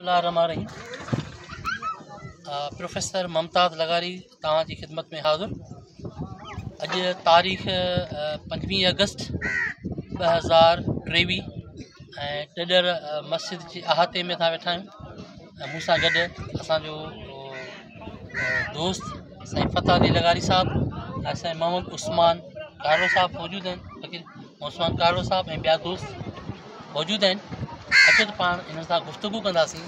الله الرحمٰن الرحيم پروفيسر ممتاز لغاري توهان جي خدمت ۾ حاضر. اڄ تاريخ 25 آگسٽ 2023 ۽ ڏڏر مسجد جي احاطي ۾ اسان ويٺا آهيون ۽ مون سان گڏ اسانجو دوست سائين فتح علي لغاري صاحب ۽ سائين محمد عثمان ڪارڙو صاحب موجود آهن. فقير عثمان ڪارڙو صاحب ۽ ٻيا دوست موجود آهن. اچو ته پاڻ انهن سان گفتگو ڪنداسين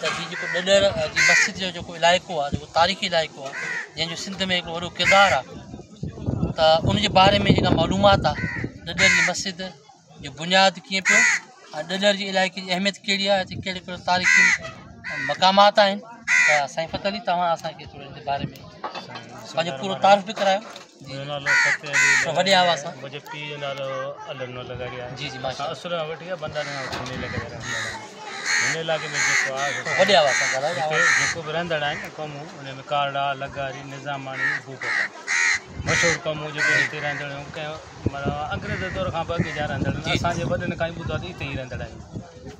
ته هي جيڪو ڏڏر جي مسجد جو جيڪو علائقو آهي، جيڪو تاريخي علائقو آهي، جنهن جو سنڌ ۾ هڪڙو وڏو ڪردار آهي، ته ان جي باري ۾ جيڪا معلومات آهي، ڏڏر جي مسجد جو بنياد ڪيئن پيو ۽ ڏڏر جي علائقي جي اهميت ڪهڙي آهي، هتي ڪهڙي ڪهڙي تاريخي مقامات آهن. ته سائين فتح علي توهان اسانکي ٿورو ان جي باري ۾ پنهنجو پورو تعارف به ڪرايو. منهنجو نالو فتح علي ٿورو وڏي آواز سان. منهنجي پيء جو نالو الهڏنو لغاري آهي. جي جي ماشاء الله. اصل کان وٺي بنداري کان وٺي هن علائقي جا رهندڙ آهيون. هن علائقي ۾ جيڪو آهي وڏي آواز سان ڳالهايو. هتي جيڪو به رهندڙ آهن قومون، ان ۾ ڪارڙا، لغاري، نظاماڻي، ڀوپتا مشهور قومون جيڪي هتي رهندڙ هيون، ڪنهن معنيٰ انگريز دور کان به اڳي جا رهندڙ آهن. اسان جي وڏن کان ئي ٻڌو آهي ته هتي ئي رهندڙ آهيون.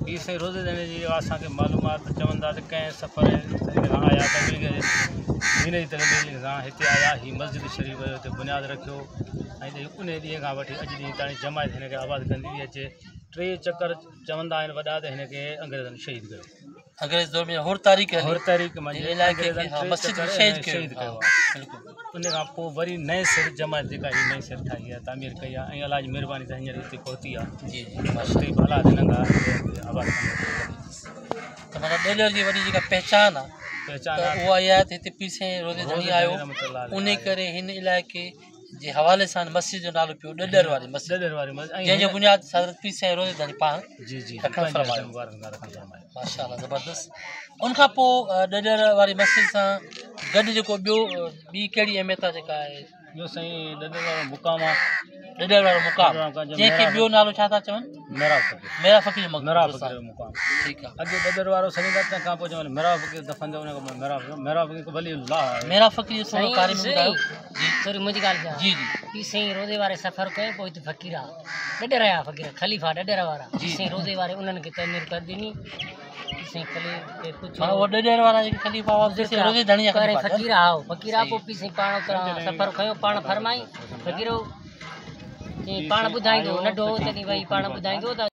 پير سائين روضي ڌڻي جي اسان کي معلومات چون ٿا ته ڪنهن سفر کان آيا تبليغ جي دين جي تبليغ سان هتي آيا، هي مسجد شريف جو هتي بنياد رکيو ۽ ان ڏينهن کان وٺي اڄ ڏينهن تائين جماعت هن کي آباد ڪندي ٿي اچي. 3 چڪر چوندا آهن وڏا ته هن کي انگريزن شهيد ڪيو. انگريز دور ۾ حر تحريڪ هلي، حر تحريڪ منجهه علائقي کي انگريزن 3 مسجد چڪر کي شهيد شهيد ڪيو. ڪيو آهي. بلڪل. ان کان پوء وري نئين سر جماعت جيڪا هي نئين سر ٺاهي آهي، تعمير ڪئي آهي ۽ الله جي مهرباني سان هينئر هتي پهتي آهي. جي جي هتي به حالات هلندا آباد ڪندا. ته معنيٰ ڏيڏر جي وڏي جيڪا پهچان آهي، پهچان ته آهي اها اها آهي ته هتي پير سائين روضي ڌڻي آيو، ان ڪري هن علائقي جي حوالي سان مسجد جو نالو پيو ڏڏر واري مسجد، ڏڏر واري مسجد، جنهن جو بنياد حضرت پير سائين روضي ڌڻي پاڻ جي جي رکڻ فرمايو. مبارڪ سان رکڻ فرمايو. ماشاء الله زبردست. ان کان پوء ڏڏر واري مسجد سان گڏ جيڪو ٻيو ٻي ڪهڙي اهميت آهي جيڪا آهي؟ ٻيو سائين ڏڏر وارو مقام آهي. ڏڏر وارو مقام، جنهن کي ٻيو نالو ڇا ٿا چون؟ ميرا فقير. ميرا فقير جو ميرا فقير جو مقام. ٺيڪ آهي. اڳي ڏڏر وارو سڏيندا، تنهن کان پوء چون ميرا فقير دفن ٿيو، ان کان پوء ميرا فقير. ميرا فقير ولي الله آهي. ميرا فقير جو ٿورو باري ۾ ٻڌايو. جي ٿوري منهنجي ڳالهه ٻڌايو. جي جي. پير سائين روضي واري سفر ڪيو، پوء هتي فقير آ ڏڏر آيا، فقير خليفا ڏڏر وارا. جي. سائين روضي واري انهن کي تعمير ڪري ڏني. پير سائين خليفي پڇيو، معنيٰ اهو ڏڏر وارا جيڪي خليفا هئا، پير سائين روضي ڌڻي جا خليفا ٿيا. فقير آ، فقير آ. پوء پير سائين پاڻ اتان سفر کنيو، پاڻ فرمائي فقيرو چي پاڻ ٻڌائيندو، ننڍو هو تڏهن وئي پاڻ ٻڌائيندو ته